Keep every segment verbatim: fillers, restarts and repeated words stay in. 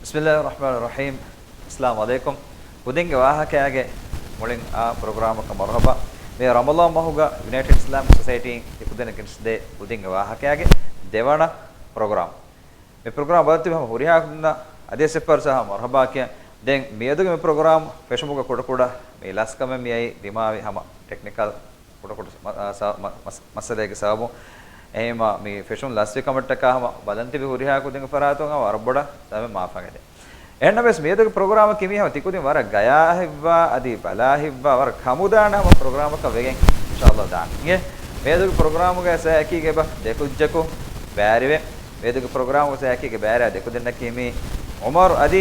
ބިސްމިއްލާހި ރަޙްމާނި ރަޙީމް. އައްސަލާމު ޢަލައިކުމް. ކުދިންގެ ވާހަކައިގެ މުޅިން އާ ޕްރޮގްރާމަކަށް މަރުޙަބާ. މި ރަމަޟާން މަހުގަ ޔުނައިޓެޑް އިސްލާމިކް ސޮސައިޓީން ތިކުދިންނަށް ގެނެސްދޭ ކުދިންގެ ވާހަކައިގެ ދެވަނަ ޕްރޮގްރާމް. މި ޕްރޮގްރާމް ބަލަން ތިބި ހަމަ ހުރިހާ ކުދިންނަށް އަދިވެސް އެއްފަހަރު ސާހަ މަރުޙަބާ ކިޔަން. ދެން މިއަދުގެ މި ޕްރޮގްރާމް ފެށުމުގަ ކުޑަކުޑަ މި ލަސްކަމެއް މިއައީ ދިމާވި ހަމަ ޓެކްނިކަލް ކުޑަކުޑަ މަ-، އާ، ސަ-، މަ-، މަސް-، މައްސަލައެއްގެ ސަބަބުން. އެހެންވީމާ މި ފެށުން ލަސްވި ކަމަށްޓަކާ ހަމަ ބަލަން ތިބި ހުރިހާ ކުދިންގެ ފަރާތުން ހަމަ ވަރަށް ބޮޑަށް ދަމެއް މާފަށް އެދެން. އެހެންނަމަވެސް މިއަދުގެ ޕްރޮގްރާމަކީ މީ ހަމަ ތިކުދިން ވަރަށް ގަޔާހިތްވާ އަދި ބަލާހިތްވާ ވަރަށް ކަމުދާނެ ހަމަ ޕްރޮގްރާމަކަށް ވެގެން އިންޝާﷲ ދާން. އިނގޭ މިއަދުގެ ޕްރޮގްރާމުގައި ސައި އެކީގަ އެބަ ދެ ކުއްޖަކު ބައިވެރިވޭ. މިއަދުގެ ޕްރޮގްރާމުގަ ސައި އެކީގަ ބައިވެރިވާ ދެ ކުދިންނަކީ މީ ޢުމަރު އަދި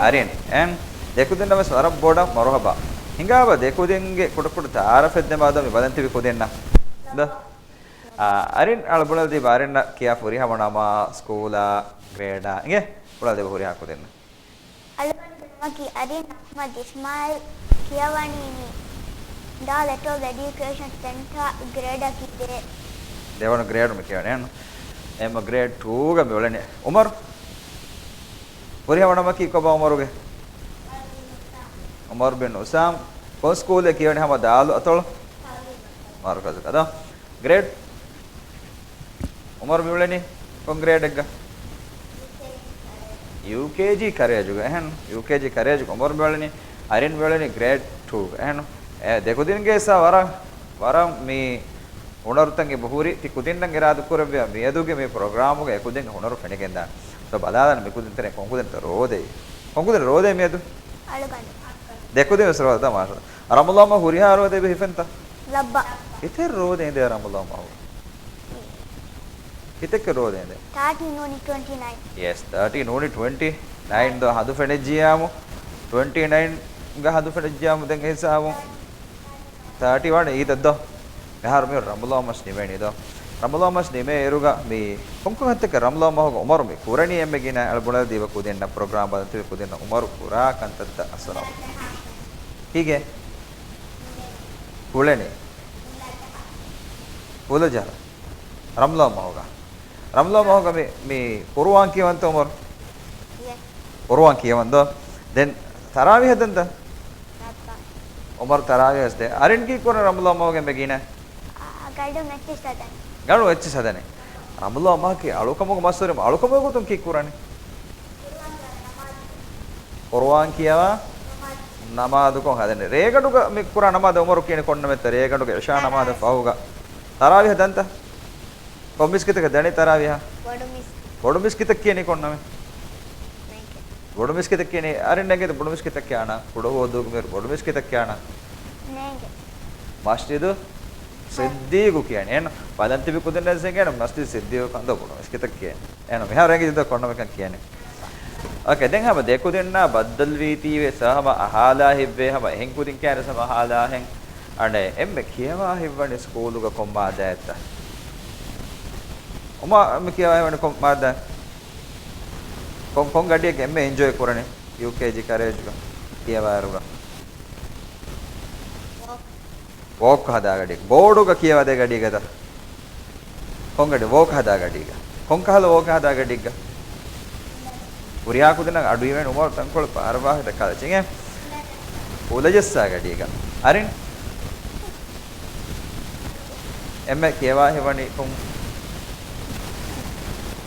އަރިން. އަރިން. އެން ދެ ކުދިންނަށް ވެސް ވަރަށް ބޮޑަށް މަރުޙަބާ. ހިނގާބަ ދެ ކުދިންގެ ކުޑަކުޑަ ތަޢާރަފެއް ދެމާ ދޯ މި ބަލަން ތިބި ކުދިންނަށް. ދޯ؟ އާ، އަރިން އަޅު ބުނެލަދީބަ އަރިންނަށް ކިޔާ ފުރިހަމަ ނަމާ، ސްކޫލާ، ގްރޭޑާ، އިނގޭ؟ ބުނެލަދީބަ ހުރިހާ ކުދިންނަށް. އަޅުގަނޑުގެ ނަމަކީ އަރިން އަޙްމަދު އިސްމާއިލް، ކިޔަވަނީ މި ދާލް އެޓޯލް އެޑިއުކޭޝަން ސެންޓާ، ގްރޭޑަކީ ދޭ. ދެވަނަ ގްރޭޑު މި ކިޔަވަނީ. އެން އެމް ގްރޭޑް ޓޫގަ މި އުޅެނީ. ޢުމަރު؟ ފުރިހަމަ ނަމަކީ ކޮބާ ޢުމަރުގެ؟ ޢުމަރު ބިން އުސާމް. ކޮން ސްކޫލެއް ކިޔަވަނީ ހަމަ ދާލު އަތޮޅު؟ މަރުކަޒުގަ ދޯ. ގްރޭޑް؟ ޢުމަރު މި އުޅެނީ ކޮން ގްރޭޑެއްގަ؟ ޔޫކޭޖީ ކަރޭޖުގަ. އެހެން ޔޫކޭޖީ ކަރޭޖުގަ ޢުމަރު މި އުޅެނީ. އަރިން މި އުޅެނީ ގްރޭޑް ޓޫގަ. އެހެން އެ ދެ ކުދިންގެ އިސާ ވަރަށް، ވަރަށް މި ހުނަރުތައް އެބަ ހުރި. ތި ކުދިންނަށް އިރާދަކުރެއްވިޔާ މިއަދުގެ މި ޕްރޮގްރާމުގަ އެ ކުދިންގެ ހުނަރު ފެނިގެންދާނެ. ސޯ ބަލާލަން މި ކުދިން ތެރެއިން ކޮން ކުދިންތަ ރޯދައީ؟ ކޮން ކުދިން ރޯދައީ މިއަދު؟ އަޅުގަނޑު. ދެ ކުދިން ވެސް ރޯދަ މާޝާﷲ. ރަމަޟާން މަހު ހުރިހާ ރޯދައެއް ހިފެންތަ؟ ލައްބަ. ކިތައް ރޯދަ އިނދޭ ރަމަޟާން މަހު؟ ކިތައް ރޯދަ އިނދޭ؟ ތާޓީން ނޫނީ ޓްވެންޓީ ނައިން. ޔެސް، ތާޓީން ނޫނީ ޓްވެންޓީ ނައިން ދޯ ހަނދު ފެނިއްޖިޔާމު، ޓްވެންޓީ ނައިން ގަ ހަނދު ފެނިއްޖިޔާމު ދެން އެ ހިސާބުން ތާޓީ ވަން އީދަށް ދޯ. މިހާރު މި ރަމަޟާން މަސް ނިމޭނީ ދޯ. ރަމަޟާން މަސް ނިމޭ އިރުގަ މި ކޮންކޮން ހަތަކެއް ރަމަޟާން މަހުގަ ޢުމަރު މި ކުރަނީ އެންމެ ގިނަ އަޅު ބުނެލަދީބަ ކުދިންނަށް ޕްރޮގްރާމް ބަލަން ތިބި ކުދިންނަށް ޢުމަރު ކުރާ ކަންތައްތައް އަސްރާރު. ހީގެ ކުޅެނީ. ކުލަޖަހަ. ރަމަޟާން މަހުގަ. ރަމަޟާން މަހުގަ މި، މި ޤުރުއާން ކިޔަވަންތަ ޢުމަރު؟ އިޔެ. ޤުރުއާން ކިޔަވަން ދޯ؟ ދެން ތަރާވީހަށް ދަންތަ؟ ލައްބަ. ޢުމަރު ތަރާވީހަށް ދޭ. އަރިން ކީއްކުރަން ރަމަޟާން މަހުގެ އެންމެ ގިނަ؟ އަ، ގަނޑުން އެއްޗިސް ހަދަން. ގަނޑުން އެއްޗިސް ހަދަނީ. ރަމަޟާން މަހަކީ އަޅުކަމުގެ މަސްވެރި، އަޅުކަމުގެ ގޮތުން ކީއްކުރަނީ؟ ޤުރުއާން ކިޔަވާ ނަމާދުކޮށް ހަދަނީ. ރޭގަނޑުގަ މި ކުރާ ނަމާދަށް ޢުމަރު ކިޔަނީ ކޮން ނަމެއްތަ؟ ރޭގަނޑުގެ ޢިޝާ ނަމާދަށް ފަހުގަ. ތަރާވީހަށް ދަންތަ؟ ކޮން މިސްކިތަކަށް ދަނީ ތަރާވީހަށް؟ ބޮޑު މިސް. ބޮޑު މިސްކިތަށް ކިޔަނީ ކޮން ނަމެއް؟ ނޭނގެ. ބޮޑު މިސްކިތަށް ކިޔަނީ. އަރިން ނޭނގޭތަ ބޮޑު މިސްކިތަށް ކިޔާނަން؟ ކުޑަހުވަދޫގެ މި ބޮޑު މިސްކިތަށް ކިޔާނަން؟ ނޭނގެ. މަސްޖިދު ޞިއްދީޤު ކިޔަނީ. އެން ބަލަން ތިބި ކުދިންނަށް އެނގޭނެ މަސްޖިދު ޞިއްދީޤު ކަންދޯ ބޮޑު މިސްކިތަށް ކިޔަނީ. އެން މިހާރު އެނގި ދޯ ކޮން ނަމަކަށް ކިޔަނީ. އޯކޭ، ދެން ހަމަ ދެ ކުދިންނާ ބައްދަލުވީތީވެސް ހަމަ އަހާލާ ހިތްވޭ، ހަމަ އެހެން ކުދިން ކިޔާނެސް ހަމަ އަހާލާހެން. އަނެއް އެންމެ ކިޔަވާ ހިތްވަނީ ސްކޫލުގަ ކޮން މާއްދާއެއްތަ؟ އުމާ އެންމެ ކިޔަވާ ހިތްވަނީ ކޮން މާއްދާ؟ ކޮން، ކޮން ގަޑިއެއްގަ އެންމެ އެންޖޮއި ކުރަނީ؟ ޔޫކޭޖީ ކަރޭޖުގަ ކިޔަވާއިރުގަ. ވޯކް ހަދާ ގަޑި. ބޯޑުގަ ކިޔަވަދޭ ގަޑީގަތަ؟ ކޮން ގަޑި؟ ވޯކް ހަދާ ގަޑީގަ. ކޮން ކަހަލަ ވޯކް ހަދާ ގަޑީގަ؟ ހުރިހާ ކުދިންނަށް އަޑު އިވޭނެ އުމަރު ތަންކޮޅެއް ބާރަ ވާހަކަ ދައްކާލައްޗޭ. ކުލަޖައްސާ ގަޑީގަ. އަރިން؟ އެންމެ ކިޔަވާ ހިތްވަނީ ކޮން؟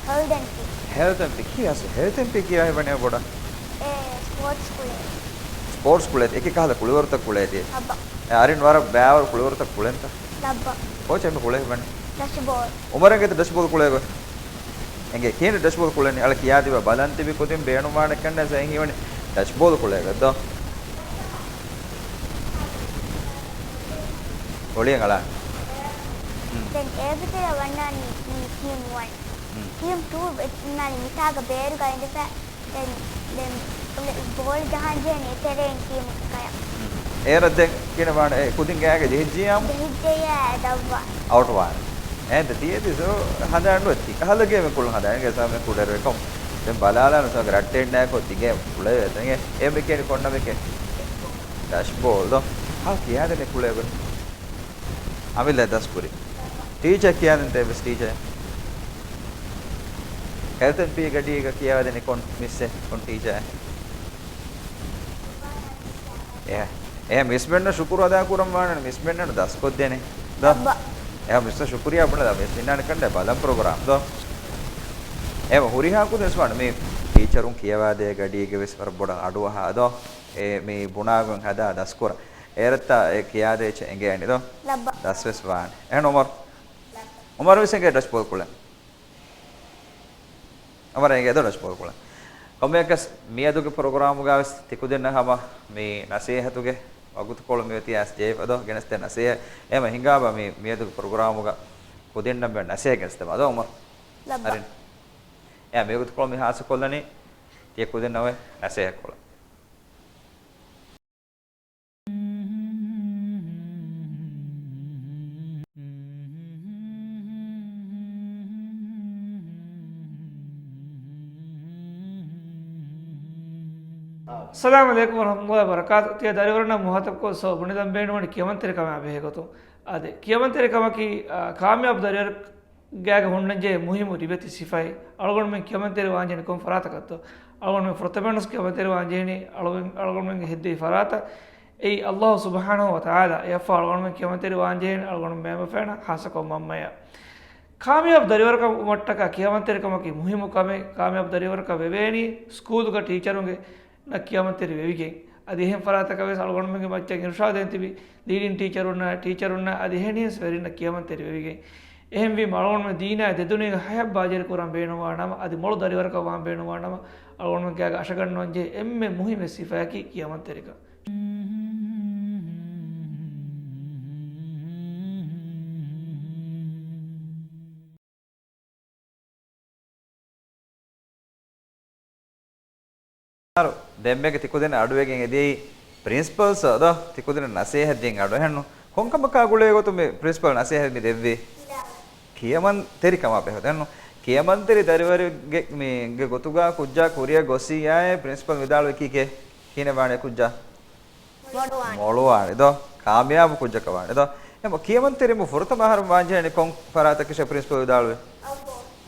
ހެލްތް އެންޑް ޕީސް. ހެލްތް އެންޑް ޕީސް. ކީ އަސް ހެލްތް އެންޑް ޕީސް ކިޔަވާ ހިތްވަނީ ބޮޑަށް؟ އެ، ސްޕޯޓްސް ކުޅޭ. ސްޕޯޓްސް ކުޅޭ. އެކި ކަހަލަ ކުޅިވަރުތައް ކުޅޭތީ. އަބަ. އެ، އަރިން ވަރަށް ބައިވަރު ކުޅިވަރުތައް ކުޅެންތަ؟ ލައްބަ. ކޯޗް އެންމެ ކުޅޭ ހިތްވަނީ؟ ޑަޝްބޯލް. އުމަރަށް އެނގޭތަ ޑަޝްބޯލް ކުޅޭގޮތް؟ އެނގޭ. ކިހިނެއް ޑަޝްބޯލް ކުޅެނީ؟ އަޅަ ކިޔާދީބަ ބަލަން ތިބި ކުދިން ބޭނުންވާނެ ކަންނޭ ސައި ހީވަނީ ޑަޝްބޯލް ކުޅޭގޮތް ދޯ. އޮޅިއަށް އަޅާ. ދެން އޭގެ ތެރެއަށް ވަންނާނީ މި ޓީމް ވަން. ޓީމް ޓޫ އިންނާނީ މިތާގަ ބޭރުގަ އިނދެފަ. ދެން، ދެން ބޯޅަ ޖަހަން ޖެހެނީ އެތެރެއިން ޓީމު ކަޔަށް. އޭރަށް ދެން ކިނަވާނެ އެ ކުދިން ގާގަ ޖެހިއްޖިޔާމު؟ ޖެހިއްޖެޔާ ދައްވާ. އައުޓް ވާނެ. އެހެން ތިޔަދިސޯ ހަނދާން ނުވެ ތި ކަހަލަ ގޭމެއް ކުޅުން ހަނދާން ގެ ސާމެ ކުޑަރު އެކޮން. ދެން ބަލާލާނު ސާ ރައްޓެއް ނާކޮށް ތިގޭ ކުޅެވޭ ތަނގެ. އެ މިކޭނި ކޮންނަމެކޭ؟ ޑަޝްބޯލް ދޯ. ހާ ކިޔާދެން ކުޅޭގޮތް. އަމިއްލަ ދަސްކުރި. ޓީޗަރ ކިޔާދެން ތޭވެސް ޓީޗަރ. ހެލްތުން ޕީ ގަޑީގަ ކިޔަވާދެނީ ކޮން މިސްއެއް، ކޮން ޓީޗާއެއް؟ އެ، އެ މިސްމެންނަށް ޝުކުރު އަދާކުރަން ވާނެ، މިސްމެންނަށް ދަސްކޮށްދޭނެ. ދޯ؟ އެ މިސް ޝުކުރިޔާ ބުނެލާ، މިސް މިންނާނެ ކަންޑެ ބަލަން ޕްރޮގްރާމް ދޯ؟ އެ ހުރިހާ ކުދިން ވެސް ވާނެ، މި ޓީޗަރުން ކިޔަވާދޭ ގަޑީގެ ވެސް ވަރަށް ބޮޑަށް އަޑުއަހާ ދޯ؟ އެ މި ބުނާގޮތް ހަދާ ދަސްކުރަން. އޭރަށްތާ އެ ކިޔާދޭ އެއްޗެއް އެނގޭނެ ދޯ؟ ދަސް ވެސް ވާނެ. އެހެން އުމަރު؟ އުމަރު ވެސް އެނގޭ ޑަޝްބޯޑް ކުޅެން. އަމަރ އެނގޭ ދޯ ޑަޝްބޯޑް ކުޅެން. ކޮންމެއަކަސް މިއަދުގެ ޕްރޮގްރާމުގަ ވެސް ތިކުދިންނަށް ހަމަ މި ނަސޭހަތުގެ ވަގުތުކޮޅު މިއޮތީ އަސް ޖެހިފަ ދޯ ގެނެސްދޭ ނަސޭހަ. އެހެމަ ހިނގާބަ މި މިއަދުގެ ޕްރޮގްރާމުގަ ކުދިންނަށް މި ނަސޭހަ ގެނެސްދެމާ ދޯ އުމަރު؟ އަރިން. އެ މިވަގުތުކޮޅު މި ހާސަކޮށްލަނީ ތިޔަ ކުދިންނަށް އޮތް ނަސޭހަ ކޮޅަށް. އައްސަލާމު ޢަލައިކުމް ވަރަޙްމަތުﷲ ވަބަރަކާތު. ތިޔަ ދަރިވަރުންނަށް މުހާތަބްކޮށް ސޯ ބުނެލަން ބޭނުންވަނީ ކިޔަމަންތެރިކަމާ ބެހޭ ގޮތުން. އާދެ، ކިޔަމަންތެރިކަމަކީ، އާ، ކާމިޔާބު ދަރިވަރު ގާގަ ހުންނަންޖެހޭ މުހިއްމު ރިވެތި ސިފައެއް. އަޅުގަނޑުމެން ކިޔަމަންތެރި ވާންޖެހެނީ ކޮން ފަރާތަކަށްތޯ؟ އަޅުގަނޑުމެން ފުރަތަމަވެސް ކިޔަމަންތެރި ވާންޖެހެނީ އަޅުގަނޑު، އަޅުގަނޑުމެންގެ ހެއްދެވި ފަރާތަށް. އެއީ ﷲ ސުބްޙާނަހޫ ވަތަޢާލާ. އެއަށްފަހު އަޅުގަނޑުމެން ކިޔަމަންތެރި ވާންޖެހެނީ އަޅުގަނޑު މައިންބަފައިންނަށް ޚާއްޞަކޮށް މަންމަޔަށް. ކާމިޔާބު ދަރިވަރަކަށް ވުމަށްޓަކާ ކިޔަމަންތެރިކަމަކީ މުހިއްމު ކަމެއް. ކާމިޔާބު ދަރިވަރަކަށް ވެވޭނީ ސްކޫލުގަ ޓީޗަރުންގެ ނަށް ކިޔަމަންތެރި ވެވިގެން. އަދި އެހެން ފަރާތަކަށް ވެސް އަޅުގަނޑުމެންގެ މައްޗަށް އިރުޝާދެއް ތިބި ލީޑިން ޓީޗަރުންނަށް، ޓީޗަރުންނަށް އަދި އެހެނިހެން ވެރިންނަށް ކިޔަމަންތެރި ވެވިގެން. އެހެންވީމަ އަޅުގަނޑުމެން ދީނާއި ދެދުނިޔޭގެ ހަޔަށް ބާޖަރި ކުރަން ބޭނުންވާ ނަމަ، އަދި މޮޅު ދަރިވަރަކަށް ވާން ބޭނުންވާ ނަމަ، އަޅުގަނޑުމެން ގާގަ އަށަގަންނަވަންޖެހޭ އެންމެ މުހިއްމު ސިފައަކީ ކިޔަމަންތެރިކަން. ދެންމެގެ ތިކުދިން އަޑުވެގެން އެދިޔައީ ޕްރިންސިޕަލްސް އަދަ ތިކުދިން ނަސޭހަތް ދިން އަޑު އެހެންނު. ކޮންކަމަކާ ގުޅޭ ގޮތުން މި ޕްރިންސިޕަލް ނަސޭހަތް މި ދެއްވީ؟ ކިޔަމަންތެރިކަމާ ބެހޭ. އެހެންނު. ކިޔަމަންތެރި ދަރިވަރެއްގެ މި ގެ ގޮތުގާ ކުއްޖާ ކުރިއަށް ގޮސްސިއްޔާއޭ ޕްރިންސިޕަލް ވިދާޅުވީ ކީކޭ؟ ކިހިނެއް ވާނެ ކުއްޖާ؟ މޮޅުވާނެ. މޮޅުވާނެ ދޯ؟ ކާމިޔާބު ކުއްޖަކަށް ވާނެ ދޯ؟ އެ މޮ-، ކިޔަމަންތެރިން ފުރަތަމަ އަހަރު ވާންޖެހޭނީ ކޮން ފަރާތަކަށް ޕްރިންސިޕަލް ވިދާޅުވި؟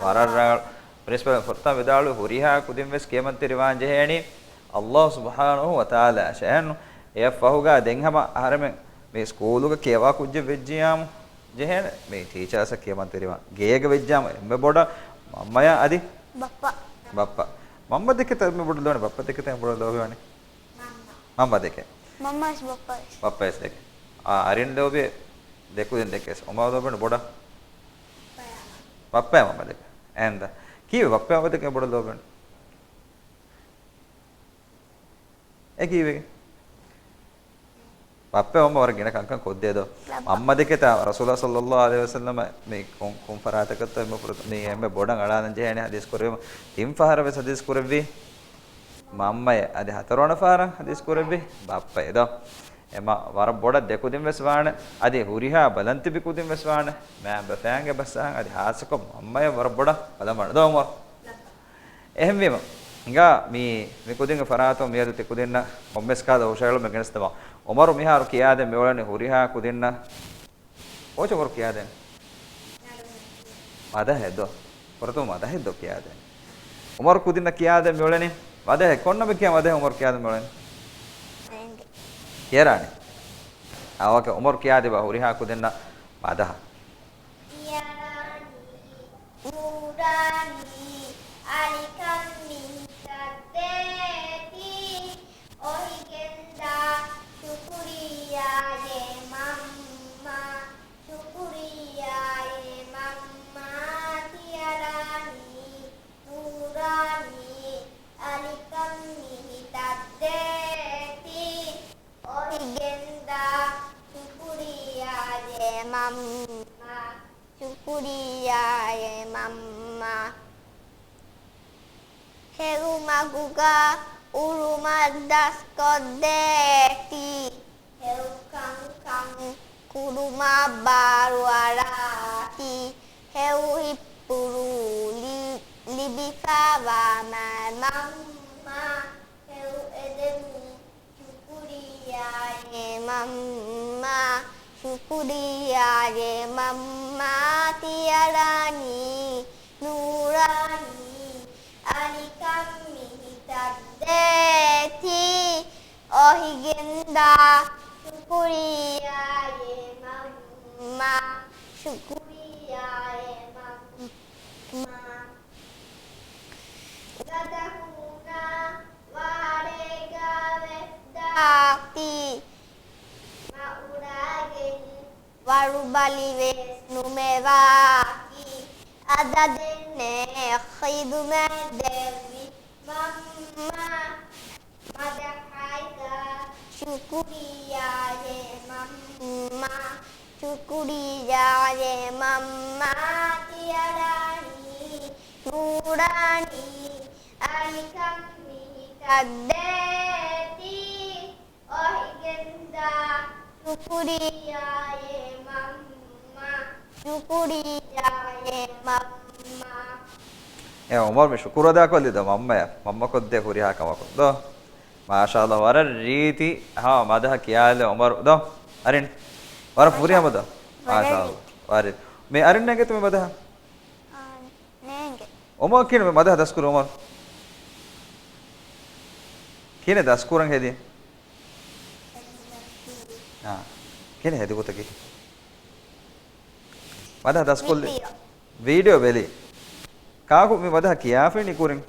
ވަރަށް ރަނގަޅު. ޕްރިންސިޕަލް ފުރަތަމަ ވިދާޅުވި ހުރިހާ ކުދިން ވެސް ކިޔަމަންތެރި ވާން ޖެހޭނީ ﷲ ސުބްޙާނަހޫ ވަތަޢާލާ އަށެއް. އެއަށް ފަހުގާ ދެން ހަމަ އަހަރެމެން މި ސްކޫލުގަ ކިޔަވާ ކުއްޖެއް ވެއްޖިޔާމު ޖެހޭނެ މި ޓީޗާސަށް ކިޔަމަންތެރިވާން. ގޭގަ ވެއްޖާމު އެންމެ ބޮޑަށް މަންމަޔާ އަދި ބައްޕަ. ބައްޕަ. މަންމަ ދެކެތަ އެންމެ ބޮޑަށް ލޯބިވަނީ؟ ބައްޕަ ދެކެތަ އެންމެ ބޮޑަށް ލޯބިވަނީ؟ މަންމަ. މަންމަ ދެކެ. މަންމަވެސް ބައްޕަވެސް. ބައްޕަވެސް ދެކެ. އާ، އަރިން ލޯބި ދެކުދިން ދެކެސް. އޮމާ ލޯބިވަނީ ބޮޑަށް؟ ބައްޕަޔާ މަންމަ ދެކެ. އެންދަ. ކީއްވެ ބައްޕަ މަންމަ ދެކެ ބޮޑަށް ލޯބިވަނީ؟ އެ ކީއްވެގެ؟ ބައްޕަ މަންމަ ވަރަށް ގިނަ ކަންކަން ކޮށްދޭ ދޯ؟ ލައްބަ. މަންމަ ދެކެތާ ރަސޫލާ ޞައްލައްލާހު ޢަލައިހި ވަސައްލަމަ މި ކޮން، ކޮން ފަރާތަކަށްތޯ އެންމެ ފުރަތަ-، މި އެންމެ ބޮޑަށް އަޅާލަން ޖެހޭނެ ޙަދީޘް ކުރެއްވީ؟ ތިން ފަހަރަށް ވެސް ޙަދީޘް ކުރެއްވީ މަންމަޔަށް. އަދި ހަތަރުވަނަ ފަހަރަށް ޙަދީޘް ކުރެއްވީ ބައްޕަޔަށް ދޯ؟ އެމަ ވަރަށް ބޮޑަށް ދެ ކުދިން ވެސް ވާނެ. އަދި ހުރިހާ ބަލަން ތިބި ކުދިން ވެސް ވާނެ. މައިންބަފައިންގެ ބަސްއަހަން އަދި ހާއްސަކޮށް މަންމަޔަށް ވަރަށް ބޮޑަށް ބަލަން ވާނެ ދޯ އުމަރު؟ އެހެންވީމަ، ހިނގާ މި، މި ކުދިންގެ ފަރާތުން މިއަދު ތި ކުދިންނަށް ކޮންމެސް ކާލަ ހުށަހެޅުމެއް ގެނެސްދެމާ. އުމަރު މިހާރު ކިޔާދޭން މިއުޅެނީ ހުރިހާ ކުދިންނަށް. ކޯޗެއް އުމަރު ކިޔާދޭން؟ މަދަހެއް ދޯ؟ ފުރަތަމަ މަދަހެއް ދޯ ކިޔާދޭން؟ އުމަރު ކުދިންނަށް ކިޔާދޭން މިއުޅެނީ މަދަހެއް. ކޮން ނަމެއް ކިޔާ މަދަހެއް އުމަރު ކިޔާދޭން މިއުޅެނީ؟ ކިޔަރާނީ. އާ، އޯކޭ. އުމަރު ކިޔާދީބާ ހުރިހާ ކުދިންނަށް މަދަހަ. ކިޔަރާނީ، ނޫރާނީ، އަލިކަން މި ހިތަށް ދޭތީ. އޮހިގެންދާ ޝުކުރިއްޔާއޭ މަންމާ، ޝުކުރިއްޔާއޭ މަންމާ. ކިޔަރާނީ، ނޫރާނީ، އަލިކަން މި ހިތަށް ދޭތީ. އޮހިގެންދާ ޝުކުރިއްޔާއޭ މަންމާ، ޝުކުރިއްޔާއޭ މަންމާ. ހެޔޮ މަގުގަ އުޅުމަށް ދަސްކޮށްދޭތީ. ހެޔޮ ކަންކަން ކުރުމަށް ބާރުއަރާތީ. ހެޔޮ ހިތްޕުޅު ލި-، ލިބިފައިވާ މާތް މަންމާ. ހެޔޮ އެދެމުން ޝުކުރިއްޔާއޭ މަންމާ، ޝުކުރިއްޔާއޭ މަންމާ. ކިޔަރާނީ، ނޫރާނީ، ކޮށްދޭތީ. އޮހިގެންދާ. ޝުކުރިއްޔާއޭ މަންމާ. ޝުކުރިއްޔާއޭ މަންމާ. ގަދަ ހޫނާ ވާޑޭގާ ވެސް ދާތީ. މަ އުޑާގެން ވަރުބަލި ވެސް ނުމެވާކީ. އަދަދެއްނެ ޚިދުމަތް ދެއްވި މަންމާ. މަދަޙައިގާ ޝުކުރިއްޔާއޭ މަންމާ. ޝުކުރިއްޔާއޭ މަންމާ. ތިޔަރާނީ ނޫރާނީ އަނިކަން މި ހިތަށް ދޭތީ. އޮހިގެންދާ. ޝުކުރިއްޔާއޭ މަންމާ. ޝުކުރިއްޔާއޭ މަންމާ. އެ އުމަރު މި ޝުކުރު އަދާކޮށްލީ ދޯ މަންމަޔަށް. މަންމަ ކޮށްދޭ ހުރިހާ ކަމަކުން ދޯ. މާޝާﷲ، ވަރަށް ރީތި ހަމަ މަދަހަ ކިޔާލެ އުމަރު ދޯ. އަރިން. ވަރަށް ފުރިހަމަ ދޯ. މާޝާﷲ. ވަރަށް ރީތި. ވަރަށް. މި އަރިން ނޭނގެތަ މި މަދަހަ؟ އާ، ނޭނގެ. އުމަރު ކިހިނެއް މަދަހަ ދަސްކުރީ އުމަރު؟ ކިހިނެއް ދަސްކުރަން ހެދި؟ އާ. ކިހިނެއް ހެދި ގޮތަކީ؟ މަދަހަ ދަސްކޮށްލި. ވީޑިއޯ. ވީޑިއޯ ބެލި. ކާކު މި މަދަހަ ކިޔާފައިނީ ކުރިން؟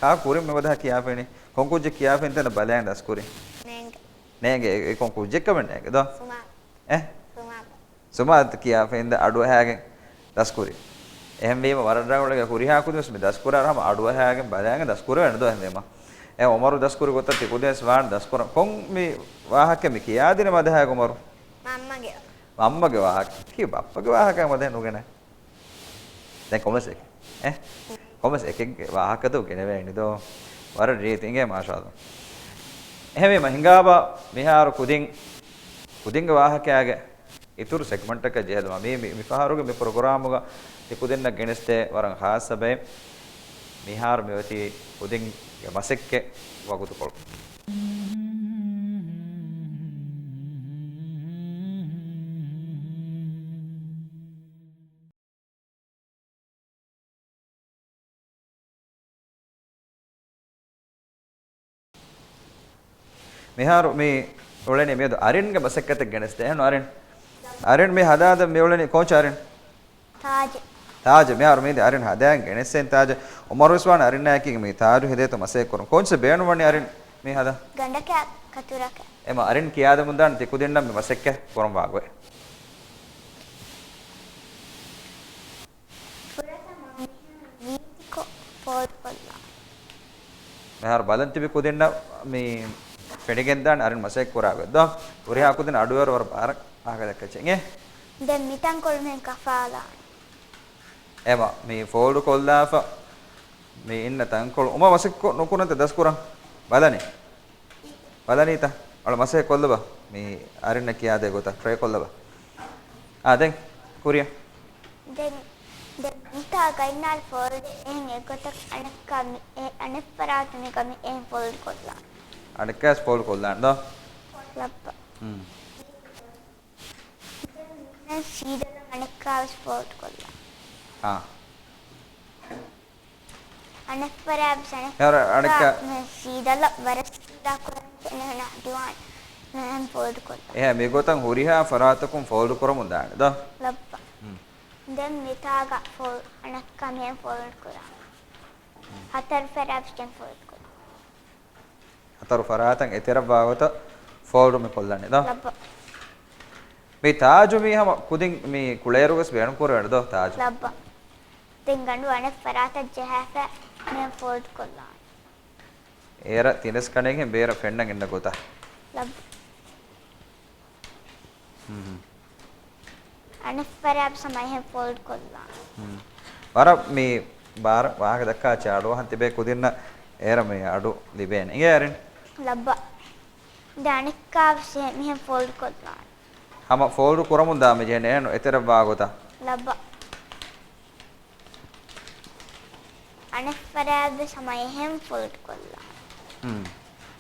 ކާކު ކުރިން މި މަދަހަ ކިޔާފައިނީ؟ ކޮން ކުއްޖެއް ކިޔާފައިން ތަނަ ބަލައިން ދަސްކުރިން؟ ނޭނގެ. ނޭނގެ. އެ، އެ ކޮން ކުއްޖެއްކަމެއް ނޭނގެ ދޯ؟ ސުމާ. އެ؟ ސުމާ. ސުމާ ކިޔާފައިން ދަ އަޑުއަހާގެން ދަސްކުރި. އެހެންވީމަ ވަރަށް ރަނގަޅު ކުރިހާ ކުދިން ވެސް މި ދަސްކުރާ ހަމަ އަޑުއަހާގެން ބަލާގެން ދަސްކުރެވޭނެ ދޯ އެހެންވީމަ. އެ އުމަރު ދަސްކުރި ގޮތަށް ތި ކުދިން ވެސް ވާން ދަސްކުރަން. ކޮން މި ވާހަކަ މި ކިޔާދިނެ މަދަހަ އުމަރު؟ މަންމަގެ. މަންމަގެ ވާހަކަ. ކީ ބައްޕަގެ ވާހަކަ މަދަހަ ނުގެނެ؟ ދެން ކޮމެސް އެކެއް. އެ؟ ކޮމެސް އެކެއްގެ ވާހަކަ ދޯ ގެނެވޭނެ ދޯ. ވަރަށް ރީތި އިނގޭ މާޝާﷲ. އެހެންވީމަ ހިނގާބާ މިހާރު ކުދިން، ކުދިންގެ ވާހަކައިގެ އިތުރު ސެގްމަންޓަކަށް ޖެހެލުމަށް މި، މި، މިފަހަރުގެ މި ޕްރޮގްރާމުގަ ތި ކުދިންނަށް ގެނެސްދޭ ވަރަށް ޚާއްޞަ ބައެއް. މިހާރު މިއޮތީ ކުދިންގެ މަސައްކަތް ވަގުތުކޮޅު. މިހާރު މި އުޅެނީ މިއަދު އަރިންގެ މަސައްކަތެއް ގެނެސްދޭ. އެހެން އަރިން. އަރިން މި ހަދާދެން މި އުޅެނީ ކޯޗް އަރިން؟ ތާޖެއް. ތާޖެއް. މިހާރު މީދި އަރިން ހަދާން ގެނެސްދޭން ތާޖެއް. އުމަރު އިސްވާން އަރިންނާއެކީ މި ތާޖު ހެދޭތޯ މަސައްކަތް ކުރަން. ކޯޗް ބޭނުންވަނީ އަރިން މި ހަދާ؟ ގަނޑަކާ ކަތުރަކާ. އެމަ އަރިން ކިޔާދެމުންދާނެ ތި ކުދިންނަށް މި މަސައްކަތް ކުރަން ވާގޮތް. ފުރަތަމަ މިހާރު ރީތިކޮށް ފޯލްޑް ކޮށްލާ. މިހާރު ބަލަން ތިބި ކުދިންނަށް މި ފެނިގެންދާނެ އަރިން މަސައްކަތް ކުރާ ގޮތް ދޯ. ހުރިހާ ކުދިން އަޑުއިވަރު ވަރަށް ބާރަށް ވާހަކަ ދައްކައްޗެއް އިނގޭ. ދެން މިތަންކޮޅު މިހެން ކަފާލާނެ. އެމަ މި ފޯލްޑް ކޮށްލާފަ މި އިންނަ ތަންކޮޅު އުމަ މަސައްކަތް ނުކުރަންތަ ދަސްކުރަން؟ ބަލަނީ. ބަލަނީތަ؟ އަޅު މަސައްކަތް ކޮށްލަބަ. މި އަރިންނަށް ކިޔާދޭ ގޮތަށް ޓްރައި ކޮށްލަބަ. އާ، ދެން ކުރިއަށް. ދެން، ދެން މިތާ ގައިންނާލި ފޯލްޑް އެހެން އެއްގޮތަށް އަނެއްކާ މި، އެ، އަނެއް ފަރާތު މި ގަ މި އެހެން ފޯލްޑް ކޮށްލާ. އަނެއްކާވެސް ފޯލްޑް ކޮށްލާނެ ދޯ؟ ލައްބަ. ހުން. ދެން މިހެން ސީދަލަށް އަނެއްކާވެސް ފޯލްޑް ކޮށްލާ. އާ. އަނެއްފަރާތް ވެސް އަނެއް އެހެން އަނެއްކާ މި ސީދަލަށް ވަރަށް ސީދާ ކުރަން ކެނެހެން އަދުވާން މިހެން ފޯލްޑް ކޮށްލާ. އެހެން މިގޮތަށް ހުރިހާ ފަރާތަކުން ފޯލްޑް ކުރަމުން ދާނެ ދޯ؟ ލައްބަ. ހުން. ދެން މިތާގަ ފޯލް އަނެއްކާ މިހެން ފޯލްޑް ކުރާ. ހުން. ހަތަރު ފަރާތް ވެސް ދެން ފޯލްޑް ކޮށްލާ. ހަތަރު ފަރާތަށް އެތެރެވާ ގޮތަށް ފޯލްޑް މި ކޮށްލަނީ ދޯ؟ ލައްބަ. މި ތާޖު މީ ހަމަ ކުދިން މި ކުޅޭރު ވެސް ބޭނުން ކުރެވޭނެ ދޯ ތާޖު؟ ލައްބަ. ދެން ގަނޑު އަނެއް ފަރާތަށް ޖަހާފަ މި ފޯލްޑް ކޮށްލާނެ. އޭރަށް ތިނެސް ކަނޑެއްހެން ބޭރަށް ފެންނަން އިންނަ ގޮތަށް. ލައްބަ. ހުން ހުން. އަނެއްފަރާތް ވެސް ހަމަ އެހެން ފޯލްޑް ކޮށްލާނެ. ހުން. ވަރަށް މި ބާރަށް ވާހަކަ ދައްކާ އަޑުއަހަން ތިބޭ ކުދިންނަށް އޭރަށް މި އަޑު ލިބޭނެ. އިނގޭ އަރިން؟ ލައްބަ. ދެން އަނެއްކާ ވެސް އެހެން މިހެން ފޯލްޑް ކޮށްލާނެ. ހަމަ ފޯލްޑް ކުރަމުން ދާ މި ޖެހެނީ އެހެން އެތެރެވާ ގޮތަށް. ލައްބަ. އަނެއްފަރާތް ވެސް ހަމަ އެހެން ފޯލްޑް ކޮށްލާނެ. ހުން.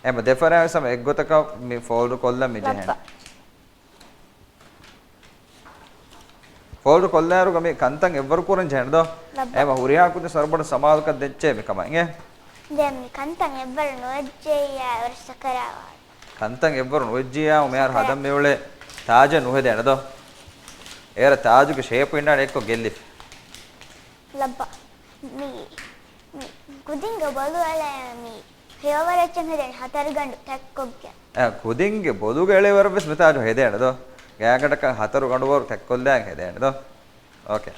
އެބަ ދެފަރާތް ވެސް ހަމަ އެއްގޮތަކަށް މި ފޯލްޑް ކޮށްލަން މި ޖެހެނީ. ލައްބަ. ފޯލްޑް ކޮށްލާއިރުގަ މި ކަންތައް އެއްވަރު ކުރަން ޖެހެނެ ދޯ؟ ލައްބަ. އެބަ ހުރިހާ ކުދިން ސަރުބަޑު ސަމާލުކަން ދެއްޗޭ މިކަމަށް އިނގޭ. ދެން މި ކަންތައް އެއްވަރު ނުވެއްޖެއްޔާ ވަރަށް ސަކަރާތް. ކަންތައް އެއްވަރު ނުވެއްޖިއްޔާ މިހާރު ސަކަރާތް. ހަދަން މިއުޅޭ ތާޖެއް ނުހެދޭނެ ދޯ؟ އޭރަ ތާޖުގެ ޝޭޕު އިންނާނެ އެއްކޮށް ގެއްލިފަ. ލައްބަ. މި، މި ކުދިންގެ ބޮލު އަޅާ މި ހެޔޮވަރަށް ހެދޭނެ ހަތަރުގަނޑު ތައްކޮށްގެން. އަ، ކުދިންގެ ބޮލުގެ އެޅޭ ވަރަށް ވެސް މި ތާޖު ހެދޭނެ ދޯ؟ ގާތްގަނޑަކަށް ހަތަރު ގަނޑު ވަރު ތައްކޮށްލާން ހެދޭނެ ދޯ؟ އޯކޭ.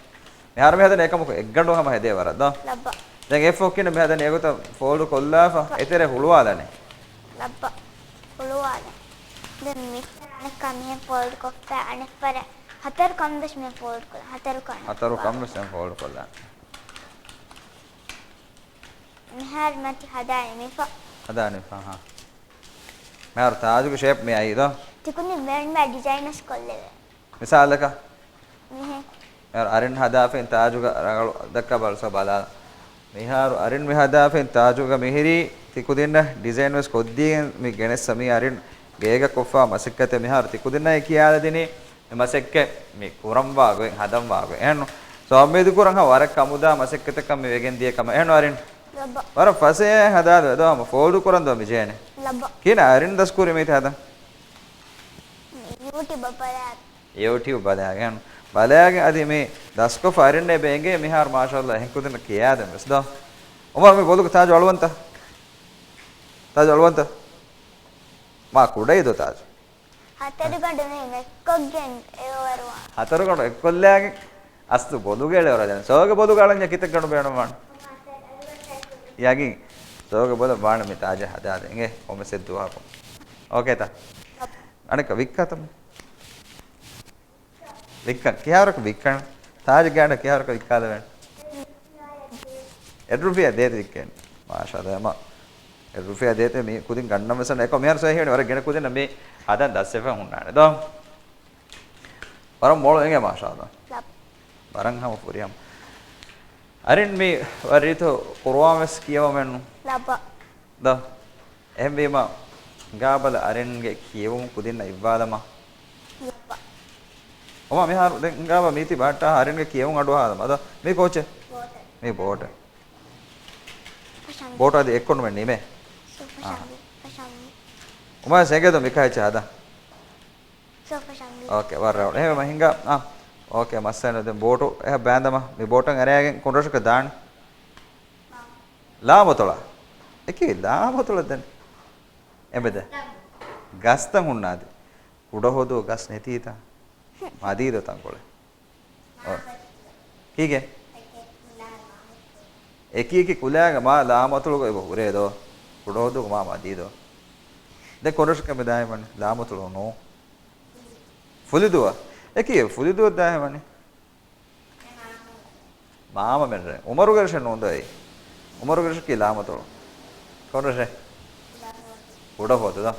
މިހާރު މި ހަދަނީ އެކަމަކު އެއްގަނޑު ހަމަ ހެދޭ ވަރަށް ދޯ؟ ލައްބަ. ދެން އެއް ފޯކިން މި ހަދަނީ އެގޮތަށް ފޯލްޑް ކޮށްލާފަ އެތެރެ ހުޅުވާލަނީ. ލައްބަ. ހުޅުވާލަނީ. ދެން މި އަނެއްކާ މިހެން ފޯލްޑް ކޮށްފަ އަނެއްފަރެއް ހަތަރު ކަމުން ވެސް މި ފޯލްޑް ކޮށް ހަތަރު ކަމުން. ހަތަރު ކަމުން ވެސް މި ފޯލްޑް ކޮށްލާ. މިހާރު މަތި ހަދާނެ މިފަ. ހަދާނެ ފަ، ހާ. މިހާރު ތާޖުގެ ޝޭޕް މި އައީ ދޯ؟ ތިކުދިން ވެންމެ ޑިޒައިން ވެސް ކޮށްލެވޭ. މިސާލަކަށް؟ މިހެން. މިހާރު އަރިން ހަދާފައިން ތާޖުގަ ރަނގަޅު ދައްކާ ބަލަ ސޯ ބަލާ. މިހާރު އަރިން މި ހަދާފައިން ތާޖުގަ މިހިރީ ތިކުދިންނަށް ޑިޒައިން ވެސް ކޮށްދީގެން މި ގެނެއްސަ މީ އަރިން ގޭގަ ކޮށްފާ މަސައްކަތެއް މިހާރު ތިކުދިންނަށް ކިޔާލަދިނީ. މި މަސައްކަތް މި ކުރަންވާ ގޮތް، ހަދަންވާ ގޮތް. އެހެން ސޯ އުއްމީދު ކުރަން ހަމަ ވަރަށް ކަމުދާ މަސައްކަތަކަށް މި ވެގެން ދިޔަ ކަމަށް. އެހެން އަރިން؟ ލައްބަ. ވަރަށް ފަސޭހަ ހަދާލު އެދޯ ހަމަ ފޯލްޑު ކުރަން ދޯ މި ޖޭނެ؟ ލައްބަ. ކިހިނެއް އަރިން ދަސްކުރީ މީތި ހަދަން؟ ޔޫޓިއުބަށް ބަލާ. ޔޫޓިއުބް ބަލާގެން. ބަލާގެން އަދި މި ދަސްކޮށްފަ އަރިން އެބަ އެނގޭ މިހާރު މާޝާﷲ އެހެން ކުދިންނަށް ކިޔާދެން ވެސް ދޯ. އުމަރު މި ބޮލުގަ ތާޖު އަޅުވަންތަ؟ ތާޖު އަޅުވަންތަ؟ މާ ކުޑައި ދޯ ތާޖު؟ ހަތަރު ގަނޑު މި މެއްކޮށްގެން އެއްވަރުވާ. ހަތަރު ގަނޑު އެއްކޮށްލާގެން އަސްލު ބޮލުގެ އެޅޭ ވަރަށް ޖަން. ސޯގެ ބޮލުގަ އަޅަންޏާ ކިތައް ގަނޑު ބޭނުންވާނެ؟ ޔަގީން. ސޯގެ ބޮލު ވާނެ މި ތާޖެއް ހަދާދޭ. އިނގޭ ކޮންމެސް އެއް ދުވަހަކު. އޯކޭތަ؟ އަނެއްކާ ވިއްކާތަ މި؟ ވިއްކަން. ކިހާވަރަކަށް ވިއްކަން؟ ތާޖެއް ގާތަށް ކިހާވަރަކަށް ވިއްކާލެވޭނެ؟ އެއް ރުފިޔާ ދޭތަ ވިއްކޭނެ. މާޝާﷲ އެމަ. އެއް ރުފިޔާ ދޭތަ މީ ކުދިން ގަންނަން ވެސް އެކޮ މިހާރު ސޮއި ހީވަނީ ވަރަށް ގިނަ ކުދިންނަށް މީ ހަދަން ދަސްވެފަ ހުންނާނެ ދޯ. ވަރަށް މޮޅު އިނގޭ މާޝާﷲ. ލައް. ވަރަށް ހަމަ ފުރިހަމަ. އަރިން މީ ވަރަށް ރީތި ޤުރުއާން ވެސް ކިޔަވަމެއްނު. ލައްބަ. ދޯ. އެހެންވީމަ ހިނގާބަލަ އަރިންގެ ކިޔެވުން ކުދިންނަށް އިއްވާލަމާ. ލައްބަ. އުމާ މިހާރު ދެން ހިނގާބަ މީތި ބަހައްޓާ އަރިންގެ ކިޔެވުން އަޑުއަހާލަމާ. ދޯ. މީ ކޯޗެއް؟ ބޯޓެއް. މީ ބޯޓެއް. ފަށަން. ބޯޓު އަދި އެއްކޮށް ނުމެ ނިމޭ. ސޯ ފަށަން. އާ. ފަށަން. އުމާ ސެނގެދު މިކަހެއްޗެއް ހަދާ. ސޯ ފަށަން. އޯކޭ، ވަރަށް ރަނގަޅު. އެހެންވީމަ ހިނގާ، އާ. އޯކޭ، މައްސަލަ ދެން ބޯޓު އެހާ ބާންދަމާ. މި ބޯޓަށް އަރައިގެން ކޮންރަށަކަށް ދާނީ؟ ލާމަތޮޅާ؟ އެކީ ލާމަތޮޅަށް ދެން. އެބަދޭ. ގަސްތައް ހުންނާދި. ކުޑަހުދޫ ގަސް ނެތީތަ؟ މަދީދޯ ތަންކޮޅެއް. އޯ. ކީކޭ؟ އެކި އެކި ކުލައިގަ މާ ލާމަތޮޅުގަ އެބަ ހުރޭ ދޯ. ކުޑަހުދޫގަ މާ މަދީދޯ. ދެން ކޮންރަށަކަށް މި ދާހިމަން ލާމަތޮޅު ނޫ. ފުލިދުއަ. އެކި ފުލިދުއަ ދާހިމަން. މާމަ މެންރެ. އުމަރުގެ ރަށެއް ނޫން ދޯ އެއީ. އުމަރުގެ ރަށަކީ ލާމަތޮޅު. ކޮން ރަށެއް؟ ކުޑަހުދޫ ދޯ.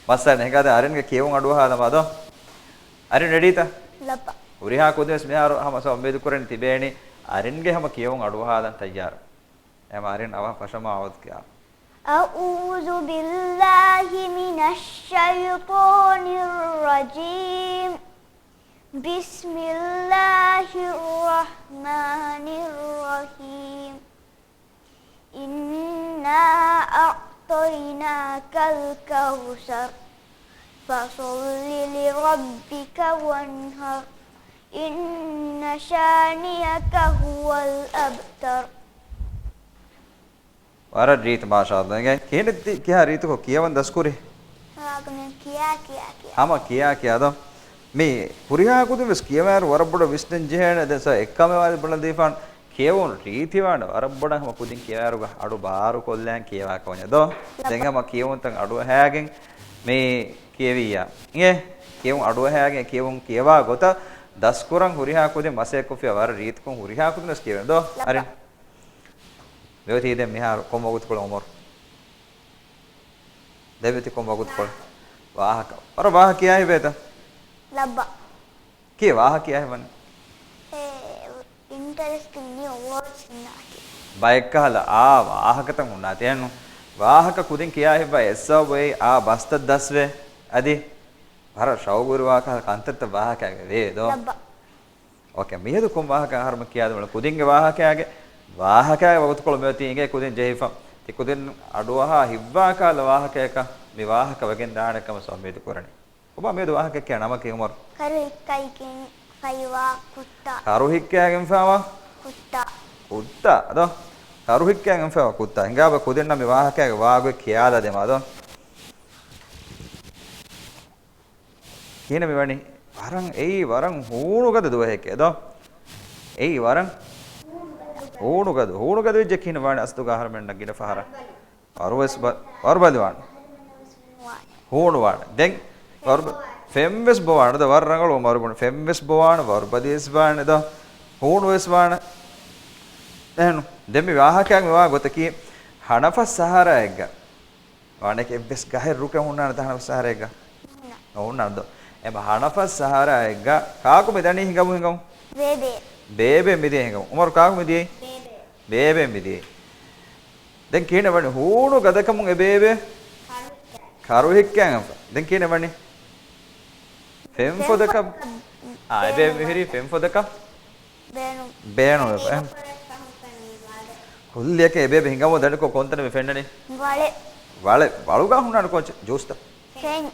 މައްސަލަ ހިނގާދޭ އަރިންގެ ކިޔެވުން އަޑުއަހާލަމާ ދޯ. އަރިން ރެޑީތަ؟ ލައްބަ. ހުރިހާ ކުދިން ވެސް މިހާރު ހަމަ ސޯ އުއްމީދު ކުރަން ތިބޭނީ އަރިންގެ ހަމަ ކިޔެވުން އަޑުއަހާލަން ތައްޔާރު. އެމަ އަރިން އަވަހަށް ފަށަމާ އަވަދު ކިޔާ. أعوذ بالله من الشيطان الرجيم. بسم الله الرحمن الرحيم. إنا أعطيناك الكوثر. فصل لربك وانحر. إن شانئك هو الأبتر. ވަރަށް ރީތި، މާޝާﷲ. އިނގޭ ކިހިނެއް ތި ކިހާ ރީތިކޮށް ކިޔަވަން ދަސްކުރީ؟ ވާގުނެ ކިޔާ، ކިޔާ، ކިޔާ. ހަމަ ކިޔާ، ކިޔާ ދޯ. މި ހުރިހާ ކުދިން ވެސް ކިޔަވާއިރު ވަރަށް ބޮޑަށް ވިސްނަން ޖެހޭނެ. ދެން ސޯ އެއްކަމެއް ވާދި ބުނެދީފާން ކިޔެވުން ރީތިވާނެ. ވަރަށް ބޮޑަށް ހަމަ ކުދިން ކިޔަވާއިރުގަ އަޑު ބާރު ކޮށްލާން ކިޔަވާ ކަމަށް ދޯ. ދެން ހަމަ ކިޔެވުންތައް އަޑުއަހާގެން މި ކިޔެވިއްޔާ. އިނގޭ ކިޔެވުން އަޑުއަހާގެން ކިޔެވުން ކިޔަވާ ގޮތަށް ދަސްކުރަން ހުރިހާ ކުދިން މަސައްކަތް ކޮށްފިޔާ ވަރަށް ރީތިކޮށް ހުރިހާ ކުދިން ވެސް ކިޔެވެން ދޯ. އަރިން. ދެވަތީ ދެން މިހާރު ކޮން ވަގުތުކޮޅެއް އުމަރު؟ ދެވަތީ ކޮން ވަގުތުކޮޅެއް؟ ވާހަކަ. ވަރަށް ވާހަކަ ކިޔާ ހިބޭތަ؟ ލައްބަ. ކީ ވާހަކަ ކިޔާ ހިބަނީ؟ އެ، އިންޓަރެސްޓިން ނިއު ވޯޑްސް ހުންނާތީ. ބައެއްކަހަލަ އާ ވާހަކަތައް ހުންނާތީ އެހެންނު. ވާހަކަ ކުދިން ކިޔާ ހިއްވާ އެއްސަބަބު އެއީ އާ ބަސްތައް ދަސްވޭ. އަދި ވަރަށް ޝައުގުވެރިވާ ކަހަލަ ކަންތައްތައް ވާހަކައިގަ ވޭ ދޯ. ލައްބަ. އޯކޭ، މިއަދު ކޮން ވާހަކަ އަހަރުމެން ކިޔާދެމުން ކުދިންގެ ވާހަކައިގެ، ވާހަކައިގެ ވަގުތުކޮޅު މިއޮތީ އިނގޭ ކުދިން ޖެހިފަ. ތިކުދިން އަޑުއަހާ ހިއްވާ ކަހަލަ ވާހަކަޔަކަށް މި ވާހަކަ ވެގެން ދާނެ ކަމަށް އުއްމީދު ކުރަނީ. އޮބާ މިއަދު ވާހަކައެއް ކިޔާ ނަމަކީ އުމަރު؟ ކަރު ހިއްކައިގެންފައިވާ ކުއްތާ. ކަރު ހިއްކައިގެންފައިވާ ކުއްތާ. ކުއްތާ، އަދޯ؟ ކަރު ހިއްކައިގެންފައިވާ ކުއްތާ. ހިނގާބަ ކުދިންނަށް މި ވާހަކައިގެ ވާގޮތް ކިޔާލާ ދެމާ، އަދޯ؟ ކިހިނެއް މިވަނީ؟ ވަރަށް އެއީ ވަރަށް ހޫނުގަދަ ދުވަހެކޭ ދޯ. އެއީ ވަރަށް ހޫނުގަދަ، ހޫނުގަދަ ވެއްޖެ ކިހިނެއް ވާނެ އަސްލުގަ އަހަރުމެންނަށް ގިނަ ފަހަރަށް. ވަރުވެސް ބަ-، ވަރުބަލި ވާނެ. ހޫނު ވާނެ. ދެން ވަރުބަ-، ފެންވެސް ބޮވާނެ. ދޯ ވަރަށް ރަނގަޅު އުމަރު ބުނި. ފެންވެސް ބޮވާނެ، ވަރުބަލިވެސް ވާނެ ދޯ. ހޫނުވެސް ވާނެ. އެހެން. ދެން މި ވާހަކައިގެ މިވާ ގޮތަކީ ހަނަފަސް ސަހަރާއެއްގަ ވާނެކޭ އެއްވެސް ގަހެއް ރުކެއް ހުންނާނެތަ ހަނަފަސް ސަހަރާއެއްގަ؟ ނޯންނާނެ ދޯ. އެމަ ހަނަފަސް ސަހަރާއެއްގަ ކާކު މި ދަނީ ހިނގަމު ހިނގަމު؟ ބޭބެ. ބޭބެ މިދިޔަ ހިނގަމު. އުމަރު ކާކު މިދިޔައީ؟ ބޭބެ. ބޭބެ މިދިޔައީ. ދެން ކިހިނެއް ވަނީ؟ ހޫނު ގަދަކަމުން އެ ބޭބެ ކަރު ހިއްކައިގެންފަ. ދެން ކިހިނެއް ވަނީ؟ ފެން ފޮދަކަށް. އާ، އެ ބޭބެ މިހިރީ ފެން ފޮދަކަށް. ބޭނުން. ބޭނުން ވެފަ. ކުއްލިއަކަށް އެ ބޭބެ ހިނގަމުން ދަނިކޮށް ކޮންތަނެއް މި ފެންނަނީ؟ ވަޅެއް. ވަޅެއް. ވަޅުގަ ހުންނާނެ ކޯއްޗެއް؟ ޖޫސްތައް. ފެން.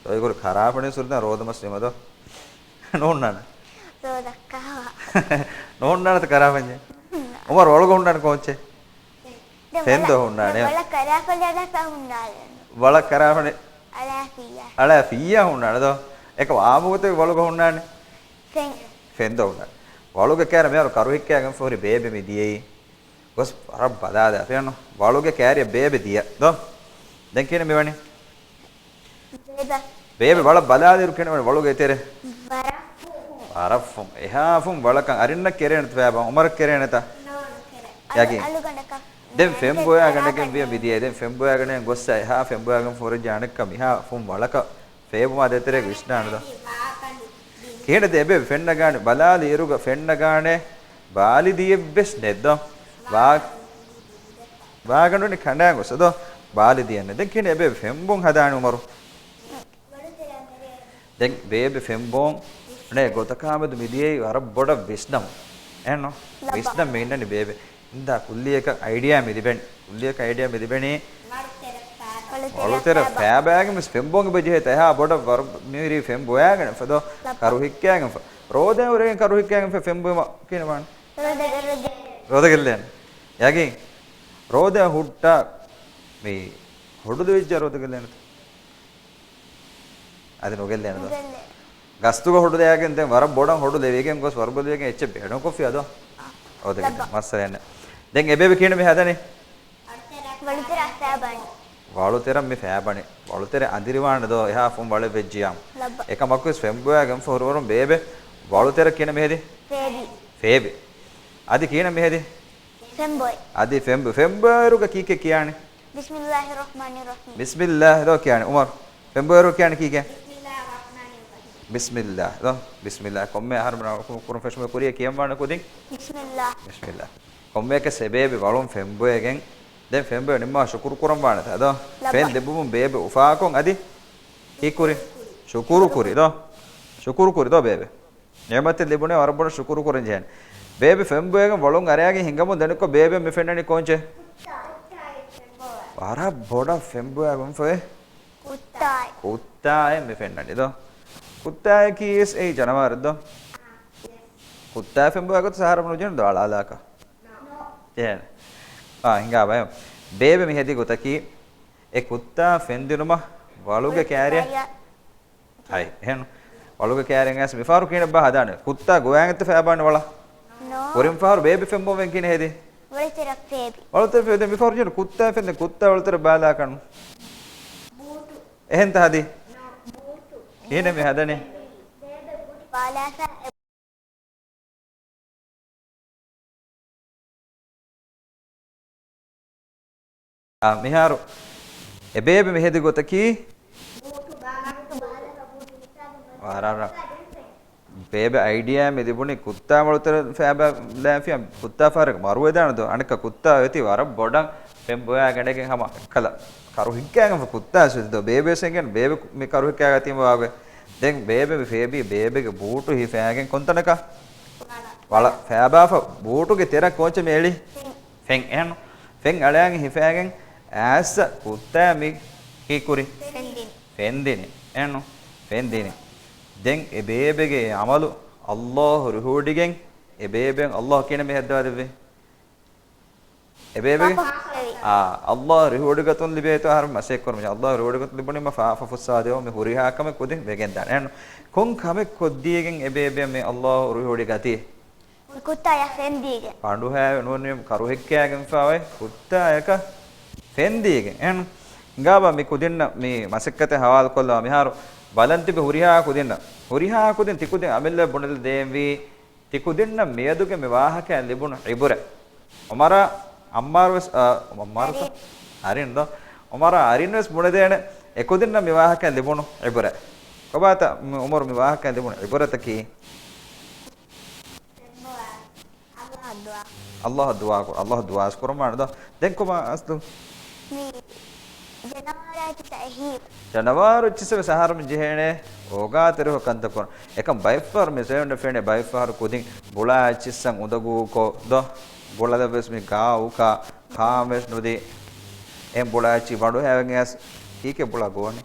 އޮއިގޮރު ކަރާފަނި ސުރިދާ ރޯދަ މަސް ނިމަދޯ. ނޯންނާނެ. ރޯދަ ކާވާ. ނޯންނާނެތަ ކަރާފަންޏެއް؟ އުމަރު ވަޅުގަ ހުންނާނެ ކޯއްޗެއް؟ ދެން ފެން ދޯ ވަޅަށް، ހުންނާނެ. ވަޅަށް ކަރާފަނި އަޅާފަ ހުންނާނެ. ވަޅަށް ކަރާފަނި އަޅާފިއްޔާ. އަޅާފިއްޔާ ހުންނާނެ ދޯ. އެކަމަ އާއްމު ގޮތެއް ވަޅުގަ ހުންނާނެ. ފެން. ފެން ދޯ ހުންނާނެ. ވަޅުގެ ކާރި މިހާރު ކަރު ހިއްކައިގެން ފޯރި ބޭބެ މި ދިޔައީ. ގޮސް ވަރަށް ބަލާލާ ފެންނު. ވަޅުގެ ކާރިއަށް ބޭބެ ދިޔަ ދޯ. ދެން ކިހިނެއް މިވަނީ؟ ބޭބެ. ބޭބެ ވަޅަށް ބަލާލިއިރު ކިހިނެއް ވަނީ ވަޅުގެ ތެރެ؟ ވަރަށް ފުން. ވަރަށް ފުން. އެހާ ފުން ވަޅަކަށް އަރިންނަށް ކެރޭނެތަ ފައިބާ؟ އުމަރަށް ކެރޭނެތަ؟ ނޯން ކެރޭ. ޔަގީން. އަޅުގަނޑަކަށް. ދެން ފެން ބޮޔާ ގަނޑެގެން ވިޔަ މިދިޔައީ. ދެން ފެން ބޮޔާ ގަނޑެގެން ގޮއްސަ އެހާ ފެން ބޮޔާގެން ފޯރިއްޖެ އަނެއްކާ މިހާ ފުން ވަޅަކަށް ފޭބުމާ ދޭތެރޭގަ ވިސްނާނެ ދޯ. ކިހިނެއް އެ ބޭބެ ފެންނަގާނެ؟ ބަލާލި އިރުގަ ފެންނަގާނެ ބާލި ދިޔެއްވެސް ނެތް ދޯ. ވާ-، ވާގަނޑުނި ކަނޑާ ގޮސް ދޯ. ބާލި ދިޔަން ނެތް. ދެން ކިހިނެއް އެ ބޭބެ ފެންބޮން ހަދާނެ އުމަރު؟ ދެން ބޭބެ ފެންބޯން ނޭ ގޮތަކާމެދު މިދިޔައީ ވަރަށް ބޮޑަށް ވިސްނަމު. އެހެންނު؟ ލައްބަ. ވިސްނަން މި އިންނަނީ ބޭބެ. އިންދާ ކުއްލިއަކަށް އައިޑިއާ މި ލިބެން. ކުއްލިއަކަށް އައިޑިއާ މި ލިބެނީ. ވަޅުތެރެ ވަޅުތެރެ ފައިބާ. ފައިބާގެން ވެސް ފެންބޯން އެބަ ޖެހޭ ތަ އެހާ ބޮޑަށް ވަރު މިހިރީ ފެން ބޮޔާގަނެފަ ދޯ. ލައްބަ. ކަރު ހިއްކާގެންފަ. ރޯދަ އުރެގެން ކަރު ހިއްކާގެންފަ ފެން ބޮއިމަ ކިހިނެއް ވާނެ؟ ރޯދަ ގެއްލޭނެ. ރޯދަ ގެއްލޭނެ. ޔަގީން. ރޯދަ ހުއްޓާ މި ހޮޑު ލިބިއްޖާ ރޯދަ ގެއްލޭނެތަ؟ އަދި ނުގެއްލޭނެ ދޯ؟ ނުގެއްލޭ. ގަސްތުގަ ހޮޑު ލެވިގެން ދެން ވަރަށް ބޮޑަށް ހޮޑު ލެވިގެން ގޮސް ވަރުބަލިވެގެން އެއްޗެއް ބޭނުންކޮށްފި އަދޯ؟ އާ. އޯ ދެ ލައްބަ. މައްސަލައެއް ނެތް. ދެން އެބޭބެ ކިހިނެއް މި ހަދަނީ؟ ވަޅުތެރެ ފައިބަނި. ވަޅުތެރެ މި ފައިބަނި. ވަޅުތެރެ އަނދިރިވާނެ ދޯ އެހާ ފުން ވަޅެއް ވެއްޖިޔާ. ލައްބަ. އެކަމަކުވެސް ފެންބޮޔާގެން ފަ ހުރިވަރުން ބޭބެ ވަޅުތެރެ ކިހިނެއް މި ހެދީ؟ ފޭބި. ފޭބި. އަދި ކިހިނެއް މި ހެދީ؟ ފެންބޮއި. އަދި ފެންބޮ-، ފެންބޮއިރުގަ ކީކޭ ކިޔާނީ؟ بسم الله الرحمن الرحيم. ބިސްމިއްލާހި ދޯ ކިޔާނީ. އުމަރު، ފެންބޮއިރު ކިޔާނީ ކީކޭ؟ بسم الله الرحمن الرحيم. ބިސްމިއްލާހި ދޯ. ބިސްމިއްލާހި. ކޮންމެ އަހަރުމެން ކުރުން ފެށުމެ ކުރިޔަށް ކިޔަންވާނެ ކުދިން؟ بسم الله. ބިސްމިއްލާހި. ކޮންމެއަކަސް އެބޭބެ ވަޅުން ފެންބޮއެގެން، ދެން ފެންބޮއެ ނިންމާ ޝުކުރު ކުރަންވާނެތާ ދޯ؟ ލައްބަ. ފެން ލިބުމުން ބޭބެ އުފާކޮށް އަދި ކީކުރި؟ ޝުކުރު ކުރި ދޯ؟ ޝުކުރު ކުރި ދޯ ބޭބެ؟ ނިޢުމަތެއް ލިބުނޭ ވަރަށް ބޮޑަށް ޝުކުރު ކުރަން ޖެހޭނެ. ބޭބެ ފެންބޮއެގެން ވަޅުން އަރައިގެން ހިނގަމުން ދެނެއްކޮށް ބޭބެ މި ފެންނަނީ ކޯންޗެއް؟ ވަރަށް ބޮޑަށް ފެންބޮއެގެން ފޮއެ. ކުއްތާއެއް. ކުއްތާއެއް މި ފެންނަނީ ދޯ. ކުއްތާއަކީ އެސް އެ ޖަނަވާރެއް ދޯ. ކުއްތާ ފެންބޮއެ ގޮތަށް ސަހަރަ ނުޖެހުނު ދޯ އަޅާލާކަށް. ޖެހޭނެ. އާ، ހިނގާބަ. ބޭބެ މި ހެދި ގޮތަކީ އެ ކުއްތާ ފެންދިނުމަށް ވަޅުގެ ކާރިއަށް އައި، އެހެން. ވަޅުގެ ކާރިއަށް އައިސް މިފަހަރު ކިހިނެއްބާ ހަދާނެ؟ ކުއްތާ ގޮވާގެންތަ ފައިބާނެ ވަޅަށް؟ ނޯ. ކުރިން ފަހަރު ބޭބެ ފެންބޮވެން ކިހިނެއް ހެދީ؟ ވަޅުތެރެ ފޭބި. ވަޅުތެރެ ފޭބި. މިފަހަރު ޖެހުނު ކުއްތާ ފެންދެން ކުއްތާ ވަޅުތެރެ ބާލާކަން. އެހެންތަ ހަދީ؟ ކިހިނެއް މި ހަދަނީ؟ ބޭބެ ބުޑި ބާލާފަ އާ، މިހާރު އެ ބޭބެ މި ހެދި ގޮތަކީ، ވަރަށް ރަ-، ބޭބެ އައިޑިއާ މި ލިބުނީ ކުއްތާ ވަޅުތެރެ ފައިބާ ލާފިޔާ ކުއްތާ ފަހަރަކަށް މަރުވެދާނެ ދޯ. އަނެއްކާ ކުއްތާ ވެތި ވަރަށް ބޮޑަށް ފެން ބޮޔާ ގަނޑެގެން ހަމަ ކަލަ ކަރު ހިއްކާގެން ފަ ކުއްތާ ސުދި ދޯ. ބޭބެ ސެންގެން ބޭބެ މި ކަރު ހިއްކާގަތީމަ ވާގޮތް. ދެން ބޭބެ މި ފޭބީ ބޭބެގެ ބޫޓު ހިފާގެން ކޮންތަނަކަށް؟ ވަޅަށް ފައިބާފަ ބޫޓުގެ ތެރަށް ކޯންޗެއް މި އެޅީ؟ ފެން. އެހެން. ފެން އަޅާގެން ހިފާގެން އައިސް ކުއްތާ މި ކީކުރި؟ ފެންދިނި. ފެންދިނި. އެނު؟ ފެންދިނި. ދެން އެ ބޭބެގެ އެ އަމަލު އައްލާހު ރިހުވޮޑިގެން އެ ބޭބެއަށް އައްލާހު ކިހިނެއް މި ހައްދަވާ ދެއްވީ؟ އެ ބޭބެގެ ފާފަ ފުއްސާދެއްވީ. އާ، އައްލާހު ރިހުވޮޑިގަތުން ލިބޭތޯ އަހަރު މަސައްކަތް ކުރުމަށް. އައްލާހު ރިހުވޮޑިގަތުން ލިބުނީމަ ފާފަ ފުއްސާދެވުމަށް މި ހުރިހާ ކަމެއް ކުދިން ވެގެންދާނެ. އެން ކޮން ކަމެއް ކޮށްދީގެން އެ ބޭބެއަށް މި އައްލާހު ރިހުވޮޑިގަތީ؟ މި ކުއްތާޔަށް ފެންދީގެން. ފަނޑުހައި ނޫނީ ކަރުހިއްކާގެންފާވައި ކުއްތާޔަކަށް ފެންދީގެން. އެން ހިނގާބަ މި ކުދިންނަށް މި މަސައްކަތެއް ހަވާލުކޮށްލަވާ މިހާރު ބަލަން ތިބި ހުރިހާ ކުދިންނަށް. ހުރިހާ ކުދިން ތިކުދިން އަމިއްލަ ބުނެލަދޭންވީ ތިކުދިންނަށް މިއަދުގެ މި ވާހަކައިން ލިބުނު ޢިބުރަތް. ޢުމަރާ ޢައްމާރު ވެސް، އަ، ޢައްމާރުތަ؟ އަރިން. އަރިން ދޯ؟ ޢުމަރާ އަރިން ވެސް ބުނެދޭނެ އެކުދިންނަށް މި ވާހަކައިން ލިބުނު ޢިބުރަތް. ކޮބާތަ މި ޢުމަރު މި ވާހަކައިން ލިބުނު ޢިބުރަތަކީ؟ އައްލާހަށް ދުޢާ ކުރު، އައްލާހަށް ދުޢާ ކުރުމާނެ ދޯ؟ ދެން ކޮބާ އަސްލު؟ މި ޖަނަވާރާއެއްޗިއްސަށް އެހީ. ޖަނަވާރު އެއްޗިއްސަށް ވެސް އަހަރުމެން ޖެހޭނެ އޯގާތެރިކޮށް ކަންތައް ކުރަން. އެކަމް ބައެއްފަހަރު މި ސޮއިންޑަ ފެނެ ބައެއްފަހަރު ކުދިން ބުޅާ އެއްޗިއްސަށް އުނދަގޫކޮށް ދޯ؟ ބުޅަލަށް ވެސް މި ގާ އުކާ ކާން ވެސް ނުދީ. އެހެން ބުޅާ އެއްޗި ބަނޑުހައިގެން އައިސް ކީކޭ ބުޅާ ގޮވަނީ؟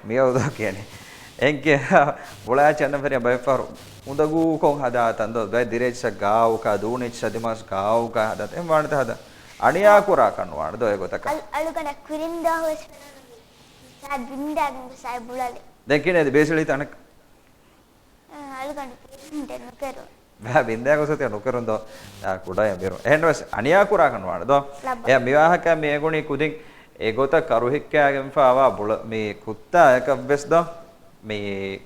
މިއަދު ދޯ ކިޔަނީ. އެން ކިޔާ ބުޅާ އެއްޗި އަންނަ ފެރިޔާ ބައެއްފަހަރު އުނދަގޫކޮށް ހަދާތަން ދޯ؟ ބައެއް ދިރޭ އެއްޗިއްސަށް ގާ އުކާ، ދޫނި އެއްޗިއްސަށް ދިމާސް ގާ އުކާ ހަދާތަން. އެހެން ވާނެތަ ހަދާ؟ އަނިޔާ ކުރާކަށް ނުވާނެ ދޯ އެގޮތަކަށް؟ އަޅު-، އަޅުގަނޑަށް ކުރިން ދުވަހު ވެސް ސާ ބިންދާގެން ގޮސް އާ ބުޅަލި. ދެން ކިހިނެއް ބޭސްވެޅީތަ އަނެއްކާ؟ އަ، އަޅުގަނޑު ބިންދެއް ނުކެރުން. ބަ-، ބިންދާ ގޮސް އޮތީ ނުކެރުން ދޯ؟ އާ، ކުޑައިން ބިރު. އެހެން ވެސް އަނިޔާ ކުރާކަށް ނުވާނެ ދޯ؟ ލައްބަ. އެ މި ވާހަކަ މި އެނގުނީ ކުދިން އެ ގޮތަށް ކަރުހިއްކާގެންފާވާ ބުޅަ-، މި ކުއްތާޔަކަށް ވެސް ދޯ؟ މި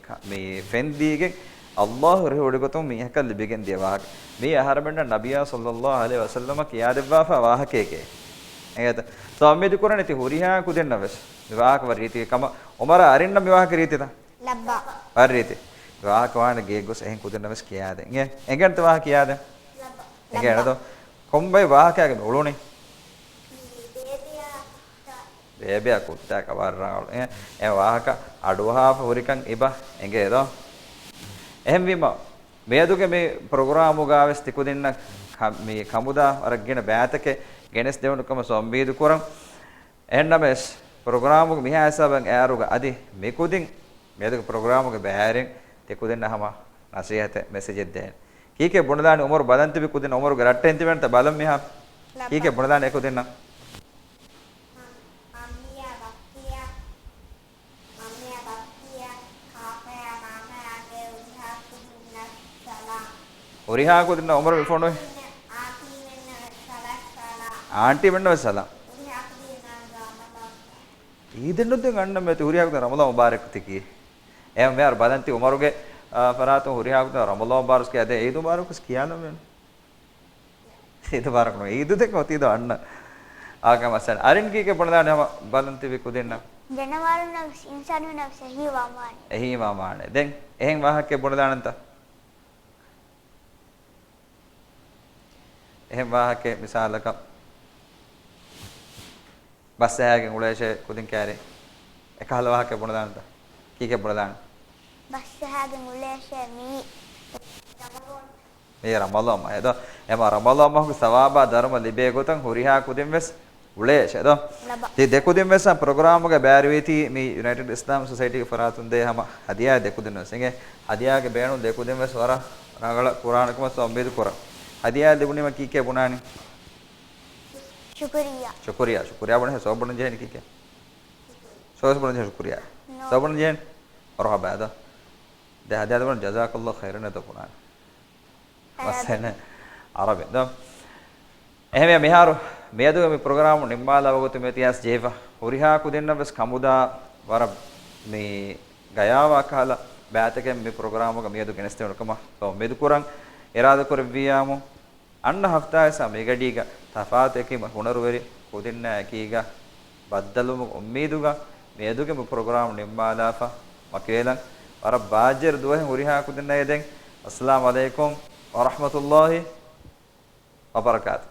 ކަ-، މި ފެންދީގެން އައްލާހު ރިހުވޮޑިގަތުން މީހަކަށް ލިބިގެން ދިޔަ ވާހަކަ. މީ އަހަރެމެންނަށް ނަބިއްޔާ ޞައްލައްލާހު ޢަލައިހި ވަސައްލަމަށް ކިޔާދެއްވާފާ ވާހަކައެކޭ. އެނގޭތަ؟ ސޯ އުއްމީދު ކުރަނީ ތި ހުރިހާ ކުދިންނަށް ވެސް މި ވާހަކަ ވަރަށް ރީތި ކަމަށް. އުމަރާ އަރިންނަށް މި ވާހަކަ ރީތިތަ؟ ލައްބަ. ވަރަށް ރީތި. ވާހަކަ ވާނެ ގެއަށް ގޮސް އެހެން ކުދިންނަށް ވެސް ކިޔާދޭ. އެނގޭ؟ އެނގޭނެތަ ވާހަކަ ކިޔާދޭ؟ ލައްބަ. އެނގޭނެ ދޯ؟ ކޮންބައި ވާހަކައިގެ މި އުޅުނީ؟ ބޭބެއާ ކުއްތާ. ބޭބެއާ ކުއްތާ ކަވަރް ރަނގަޅު. އެ، އެ ވާހަކަ އަޑުއަހާފަ ހުރިކަން އިބަ އެނގޭ ދޯ؟ އެހެންވީމަ، މިއަދުގެ މި ޕްރޮގްރާމުގަ ވެސް ތިކުދިންނަށް ކަ-، މި ކަމުދާ ވަރަށް ގިނަ ބައިތަކެއް ގެނެސްދެވުނު ކަމަށް އުއްމީދު ކުރަން. އެހެންނަމަވެސް، ޕްރޮގްރާމުގެ މިހާ ހިސާބަށް އައިއިރުގަ އަދި މިކުދިން މިއަދުގެ ޕްރޮގްރާމުގެ ބައިވެރިން ތިކުދިންނަށް ހަމަ ނަސީހަތެއް މެސެޖެއް ދޭން. ކީކޭ ބުނެލާނެ އުމަރު ބަލަން ތިބި ކުދިން އުމަރުގެ ރައްޓެހިން ތިބެންތަ ބަލަން މިހާ؟ ލައްބަ. ކީކޭ ބުނެލާނެ އެ ކުދިންނަށް؟ މަ-، މައްމިޔާ ބައްޕިޔާ، މައްމިޔާ ބައްޕިޔާ، ކާކަޔާ މާމަޔާގެ ހުރިހާ ކުދިންނަށް ސަލާމް. ހުރިހާ ކުދިންނަށް އުމަރު މި ފޮނުވި؟ އާންޓީމެންނަށް ސަލާ-، ސަލާމް. އާންޓީމެންނަށް ވެސް ސަލާމް. ހުރިހާ ކުދިންނަށް ރަމަޟާން މުބާރަކް. އީދެއް ނުދެން އަންނަ މެތި ހުރިހާ ކުދިން ރަމަޟާން މުބާރަކް ތިކީ. އެހެން މިހާރު ބަލަން ތި އުމަރުގެ، އާ، ފަރާތުން ހުރިހާ ކުދިން ރަމަޟާން މުބާރަކް ކިޔާދޭ އީދު މުބާރަކް ވެސް ކިޔާލަމެން. އީދު މުބާރަކު ނުވޭ. އީދު ދެން އޮތީ ދޯ އަންނަ. އާކަމަށް އަސް އަރިން ކީކޭ ބުނެލާނެ ހަމަ ބަލަން ތިބި ކުދިންނަށް؟ ޖަނަވާރުންނަށް ވެސް އިންސާނުންނަށް ވެސް އެހީ ވާމާނެ. އެހީ ވާމާނެ. ދެން އެހެން ވާހަކައެއް ބުނެލާނަންތަ؟ އެހެން ވާހަކައެއް މިސާލަކަށް ބަސް ޖަހާގެން އުޅޭށޭ ކުދިން ކާރި. އެކަހަލަ ވާހަކައެއް ބުނެލާނަންތަ؟ ކީކޭ ބުނެލާނެ؟ ބަސް ޖަހާގެން އުޅޭށޭ މީ މި ރަމަޟާން މަހެއް ދޯ؟ އެމަ ރަމަޟާން މަހުގެ ސަވާބާ ދަރުމަ ލިބޭ ގޮތަށް ހުރިހާ ކުދިން ވެސް އުޅޭށޭ ދޯ؟ ލަބަ. ތި ދެ ކުދިން ވެސް ޕްރޮގްރާމުގަ ބައިވެރިވީތީ މި ޔުނައިޓެޑް އިސްލާމިކް ސޮސައިޓީގެ ފަރާތުން ދޭ ހަމަ ހަދިޔާ ދެ ކުދިން ވެސް އިނގޭ. ހަދިޔާގެ ބޭނުން ދެ ކުދިން ވެސް ވަރަށް ރަނގަޅަށް ކުރާނެ ކަމަށް އުއްމީދު ކުރަން. ހަދިޔާ ލިބުނީމަ ކީކޭ ބުނާނީ؟ ޝުކުރިއްޔާ. ޝުކުރިއްޔާ، ޝުކުރިއްޔާ ބުނެ ސޯ ބުނަން ޖެހެނީ ކީކޭ؟ ސޯ ވެސް ބުނަން ޖެހެނީ ޝުކުރިއްޔާ. ނޯ. ސޯ ބުނަން ޖެހެނީ؟ މަރުޙަބާ ދޯ. ދެ ހަދިޔާ ލިބުނީ ޖަޒާކަﷲ ޚައިރަން އެދޯ ބުނާނެ. މަސައްކަތް އަރަބި ދޯ. އެހެންވެ މިހާރު މިއަދުގެ މި ޕްރޮގްރާމު ނިންމާލާ ވަގުތު މިއޮތީ އަސް ޖެހިފަ. ހުރިހާ ކުދިންނަށް ވެސް ކަމުދާ ވަރަށް މި ގަޔާވާ ކަހަލަ ބައިތަކެއް މި ޕްރޮގްރާމުގަ މިއަދު ގެނެސްދެވުނު ކަމަށް އުއްމީދު ކުރަން. އިރާދަ ކުރެއްވިއްޔާމު އަންނަ ހަފްތާއެއްސާ މިގަޑީގަ ތަފާތު އެކި ހުނަރުވެރި ކުދިންނާ އެކީގަ ބައްދަލުވުމުގެ އުއްމީދުގަ މިއަދުގެ މި ޕްރޮގްރާމް ނިންމާލާފަ ވަކިވެލަން. ވަރަށް ބާއްޖަވެރި ދުވަހެއް ހުރިހާ ކުދިންނަށް އެދެން. އައްސަލާމް ޢަލައިކުމް ވަރަޙްމަތުﷲ ވަބަރަކާތު.